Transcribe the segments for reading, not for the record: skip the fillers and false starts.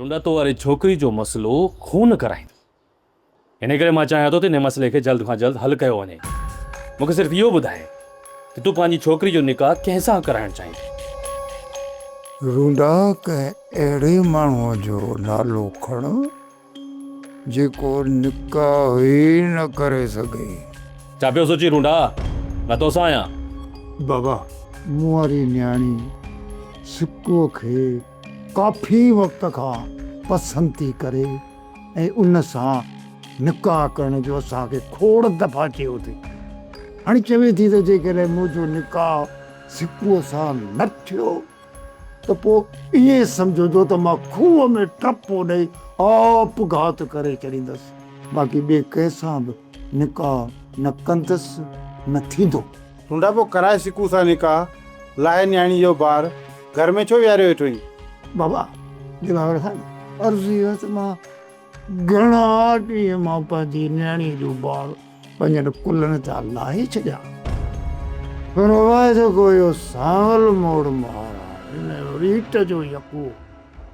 رونڊا تو واري ڇوڪري جو مسئلو خون ڪرائيندو. ان ڪري مان چاهيان ٿو ته ان مسئلي کي جلد کان جلد حل ڪيو وڃي. مون کي صرف اهو ٻڌاء ته تون پنهنجي ڇوڪري جو نڪاح ڪنهن سان ڪرائڻ چاهين ٿو؟ رونڊا ڪنهن اهڙي ماڻهوء جو نالو کڻ جيڪو نڪاح ئي نه ڪري سگهي. ڇا پيو سوچين رونڊا؟ مان توسان آهيان. بابا، مون واري نياڻي سڪوء کي ڪافي وقت کان پسند ٿي ڪري ۽ ان سان نڪاح ڪرڻ جو اسان کي کوڙ دفعا چيو اٿئي. هاڻي چوي ٿي ته جيڪڏهن منهنجو نڪاح سڪوء سان نه ٿيو ته پوء ائين سمجهجو ته مان کوهه ۾ ٽپو ڏئي آپگهات ڪري ڇڏيندس، باقي ٻئي ڪنهن سان به نڪاح نه ڪندس نه ٿيندو. ڍونڍا پوء ڪرائي سڪوء سان نڪاح، لاهي نياڻيء جو بار، گهر ۾ ڇو ويهاريو ويٺو آهين؟ بابا دلاور خان، عرض اهو ته مان گهڻا ڏينهن مان پنهنجي نياڻيء جو بار پنهنجن ڪلهن تان لاهي ڇڏيان، پر واعدو ڪو اهو سانول موڙ مهاراج، ان جو ريٽ جو يڪو،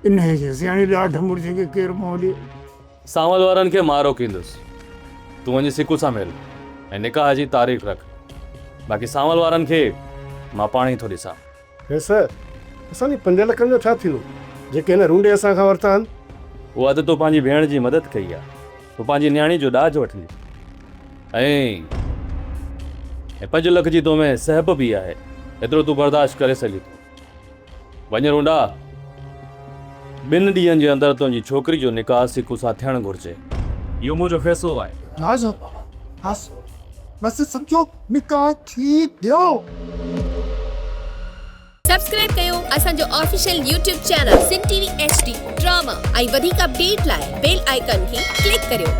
انهيء جي سياڻي ڏاڍ مڙسي کي ڪير منهن ڏئي؟ سانول وارن کي مان روڪيندس. تون وڃي سڪو سان مل ۽ نڪاح جي تاريخ رک. باقي سانول وارن کي مان پاڻ ئي ٿو ڏسان. پئسا اسان جي پنج لکن جو ڇا ٿيندو، جيڪي هن رونڊي اسان کان ورتا آهن؟ اها ته تو پنهنجي ڀيڻ جي مدد ڪئي آهي. تون پنهنجي نياڻي جو ڏاج وٺندين ۽ پنج لک جي تو ۾ سهپ به آهي. ايترو تون برداشت ڪري سگهين ٿو. وڃ رونڊا، ٻن ڏينهن جي اندر تنهنجي ڇوڪري جو نڪاح سڪو سان ٿيڻ گهرجي. اهو منهنجو فيصلو آهي. ها بابا ها بس سمجهو نڪاح ٿي ويو. سبسڪرائب ڪيو اسان جو official YouTube channel Sindh T V H D drama ۽ وڌيڪ اپڊيٽ لاء بيل آئيڪان کي ڪلڪ ڪريو.